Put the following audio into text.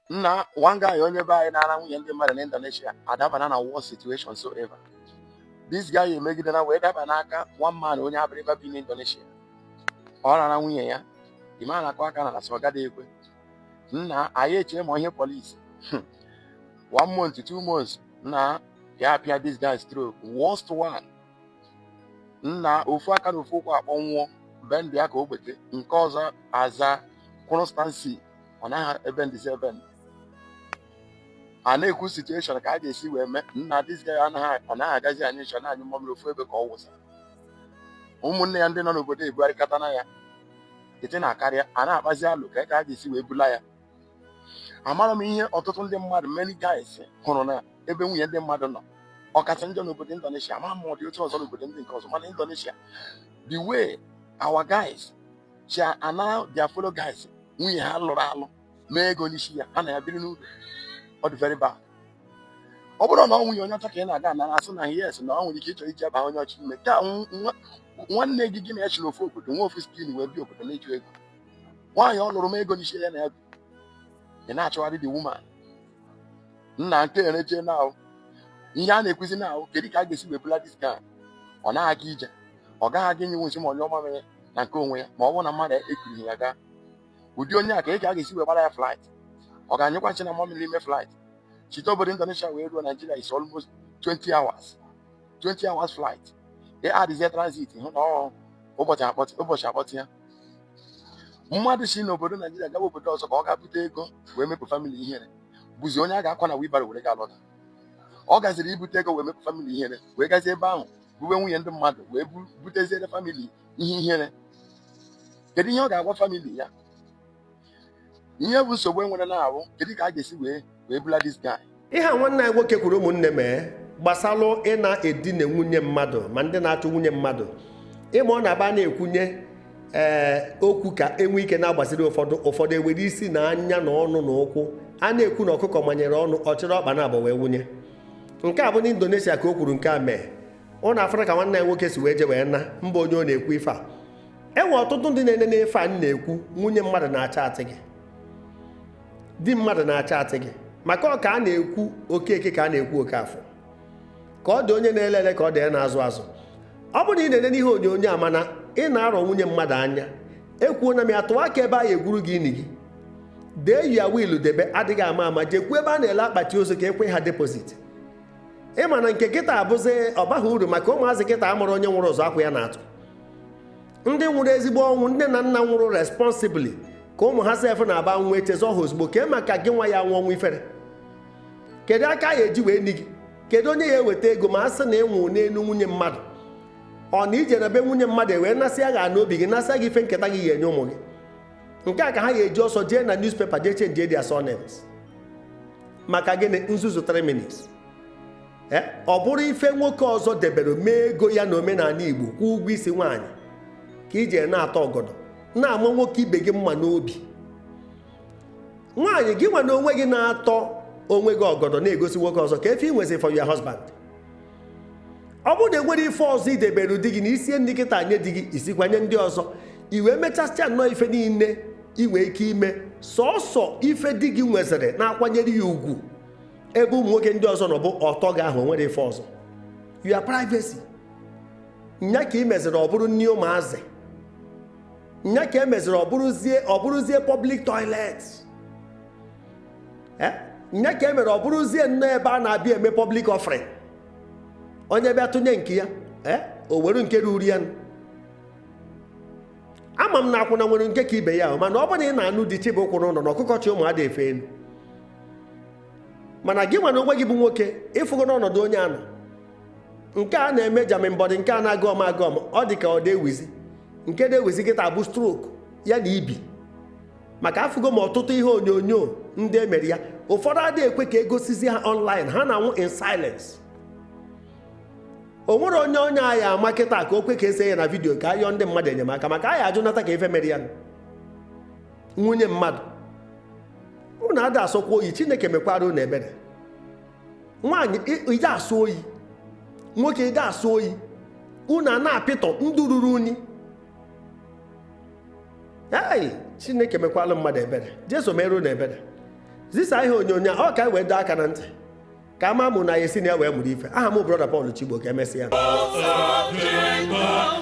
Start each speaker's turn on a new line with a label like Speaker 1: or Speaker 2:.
Speaker 1: Nna, one guy, onye be anyị na-ara nwunye ndị mmadụ na Indonesia adabana na worst situation so ever. This guy emegidena wee daba n'aka one man, onye Abịrịba bi n'Indonesia. Ọ rara nwunye ya ime na-akụ aka na asị ọ gaghị ekwe. Nna, anyị echee ma ihe polisi one month, 2 months, nna ya apịa this guy stroke, worst one. Nna, ofu aka na ofu ụkwụ akpọnwụọ bend ya ka o gbete nke ọzọ aza constancy. Ọ naghị ebe ndịzi ebe ndị a na-ekwu situation ka a ga-esi wee mee. Nna, this guy anaghị, ọ naghị agazi anyị nchọ na anyị mmamịrị ofu ebe ka ọ wụsara. Ụmụnne ya ndị nọ n'obodo ebugharịkọtana ya ete na akarịa a na-akpazi alụ ka a ga-esi wee bula ya. Amara m ihe ọtụtụ ndị mmadụ, many guys, hụrụ na ebe nwunye ndị mmadụ nọ, ọkacha njọ n'obodo Indonesia. Ama m ọ dị otu ọzọ n'obodo ndị nke ọzọ, mana Indonesia, the way our guys shall allow their fellow guys nwunye ha lụrụ alụ mee ego n'isi ya, ha na ya biri n'ụlọ, ọ dị very bad. Ọ bụrụ na ọ nwunye onye ọcha ka ị na-aga ana asị na yes, na ọ nwere ike ịchọ iji aba onye ọcha ime ka nwanne gị, gị na-echi n'ofu obodo, nwa ofu skin wee bi obodo na-eju ego. Nwaanyị ọ lụrụ m ego n'isi ya na ya bi, ị na-achọgharị the woman. Nna, nke ereje na ihe a na-ekwuzi na ahụ, kedu ka a ga-esi wee bula this guy? Ọ na-aga ije, ọ gaghị aga inye nsi ma onye ọma mere na nke onwe ya, ma ọ bụrụ na mmadụ ekirighị ya gaa. Ụdị onye a ka ị ga ga-esi wee gbara ya flight, ọ ga-anyụkwa nchi na mamịrị n'ime flight site obodo Indonesia wee ruo Nigeria is almost 20 hours, 20 hours flight. Ị adịzie transit, hụ na ọ ụbọchị akpọtị, ụbọchị akpọtị ya. Mmadụ si n'obodo Naijiria gawa obodo ọzọ ka ọ gaa bute ego wee mepụ family ihere, bụzi onye a ga-akwa na wheelbarrow were gaa lọta. Ọ gaziri ibute ego wee mepụ family ihere, wee gazie ebe ahụ bube nwunye ndị mmadụ, wee buteziere family ihe ihere. Kedu ihe ọ ga-agwa family ya? Ihe bụ nsogbu enwere na-ahụ, kedu ka a ga-esi wee bula this guy?
Speaker 2: Ihe a nwanne anyị nwoke kwuru, ụmụnne, mee gbasalụ ị na-edina nwunye mmadụ, ma ndị na-achụ nwunye mmadụ, ịma ọ na-aba na-ekwunye ee okwu ka enwe ike na-agbaziri ụfọdụ. Ụfọdụ ewere isi na anya na ọnụ na ụkwụ a na-ekwu na ọkụkọ manyere ọnụ ọchịrị ọkpa na abụ wee wunye. Nke a bụ na Indonesia ka o kwuru nke a mee. Ọ na-afụra ka nwanne ya nwoke si wee je wee na mba. Onye ọ na-ekwu ife a, enwe ọtụtụ ndị na-ene n'ife a m na-ekwu. Nwunye mmadụ na-acha atị gị, di mmadụ na-acha atị gị, maka ọ ka a na-ekwu Okeke, ka a na-ekwu Okafọ, ka ọ dị onye na-ele ele, ka ọ dị ya na-azụ azụ. Ọ bụrụ na ị na-ene n'ihe onyonyo a, mana ị na-arọ nwunye mmadụ anya, ekwuo na m ya, tụọ aka ebe a ya egwuru gị ini gị, dee ya will, debe, adịghị ama ama. Jekwuo ebe a na-ele akpati ozu ka ekwe ha deposit. Ịma na nke kịta abụzi ọ baghị uru, maka ụmụazị kịta amụrụ onye nwụrụ ụzọ akwụ ya na-atụ. Ndị nwụrụ ezigbo ọnwụ, nne na nna nwụrụ responsibly, ka ụmụ ha sef na-aba nwa echezọ ha ozugbo. Kee maka gị nwa ya nwụọ ọnwụ ifere, kedu aka ya eji wee ni gị? Kedu onye ya eweta ego ma a sị na ịnwụ n'elu nwunye mmadụ? Ọ na ije na be nwunye mmadụ ewee nasịa gị n'obi gị, nasịa gị ife nketa gị ga-enye ụmụ gị. Nke a ka ha ga-eji ọsọ jee na newspaper jee change their surnames. Maka gịnị? Nzuzu 3 minutes. Ọ bụrụ ife nwoke ọzọ debere mee ego ya na omenala Igbo, kwụọ ụgwọ isi nwaanyị, ka ije na-atọ ọgọdọ na-ama nwoke ibe gị mma n'obi nwaanyị gị nwa na onwe gị, na-atọ onwe gị ọgọdọ na-egosi nwoke ọzọ ka efe ị nwezi for your husband. Ọ bụrụ na enwere ife ọzọ idebere di gị na isie ndị kịta nye di gị, isikwanye ndị ọzọ, i wee mechasịa nnọọ ife niile ị nwee ike ime, sọọsọ ife di gị nweziri na-akwanyere ya ugwu ebe ụmụ nwoke ndị ọzọ nọ bụ ọtọ gị ahụ. Nwere ife ọzọ, your privacy nya ka ị meziri ọ bụrụ nni ụmụazị, nya ka emeziri ọ bụrụzie public toilet, nya ka emere ọ bụrụzie nnọọ ebe a na-abịa eme public offering. Onye bịa tụnye nke ya, o were nke ruru ya. Ama m na akwụna nwere nke ka ibe ya, mana ọ bụrụ na ị na-anụ di chi bụ ụkwụ n'ụlọ na ọkụkọ chi ụmụ ada efe elu, mana gị nwa na onwe gị bụ nwoke ịfụgo n'ọnọdụ onye anọ nke a na-eme jamin bọdị, nke a na-agụ ọma agụ ọma, ọ dị ka ọ na-ewizi nke na-ewizi kịta bụ stroke ya na ibi. Maka afụgo m ọtụtụ ihe onyonyo ndị emere ya, ụfọdụ adịghị ekwe ka egosizi ha online, ha na-anwụ in silence. O nwere onye anyị ama kịta ka o kwe ka ese ya na video ka ayọọ ndị mmadụ enyemaka, maka anyị ajụ nata ka ife mere ya. Nwunye mmadụ, unu ada asọkwa oyi. Chineke mekwara unu ebere. Nwaanyị ide asụ oyi, nwoke ide asụ oyi, unu a na-apịtọ ndụ ruru unyi. Ei, Chineke mekwala mmadụ ebere. Jesu mere unu ebere. Zisa ihe onyonyo a, ọ ka e wee dọọ aka na ntị ka ama mụ na ya esi na ya wee mụrụ ife. Aha m Brother Paul Chigbo. Ka emesịa.
Speaker 3: Jacob.